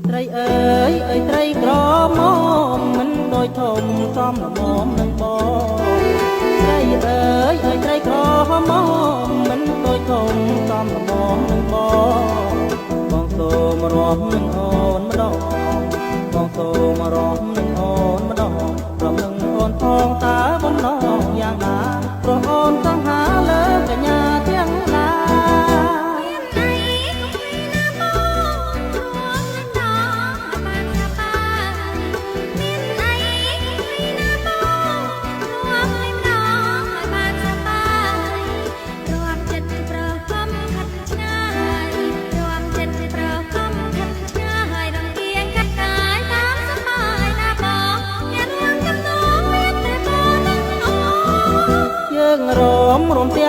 ត្រីអើយអើយត្រីក្រមុំមិនដូចធំសំល្មមនឹងបងត្រីអើយអើយត្រីក្រមុំមិនដូចធំសំល្មមនឹងបងបងសូមរាប់នឹងអូនម្ដងបងសូមរាប់នឹងអូនម្ដងព្រមនឹងអូនផងតើបំណងយ៉ាងណាព្រោះអូនសង្ហាលើកញ្ញាទាំងឡា មានអីកុំពីណាបងរួមនឹងដងឲ្យបានសប្បាយមានអីកុំពីណាបងរួមនឹងដងឲ្យបានសប្បាយរួមចិត្តប្រខំខិតឆ្ងាយរួមចិត្តប្រខំខិតឆ្ងាយរំគៀងកាត់កាយតាមសប្បាយណាបងអ្នករួមចំណងមានតែបងនឹងអូន យើងរមរួមទាំង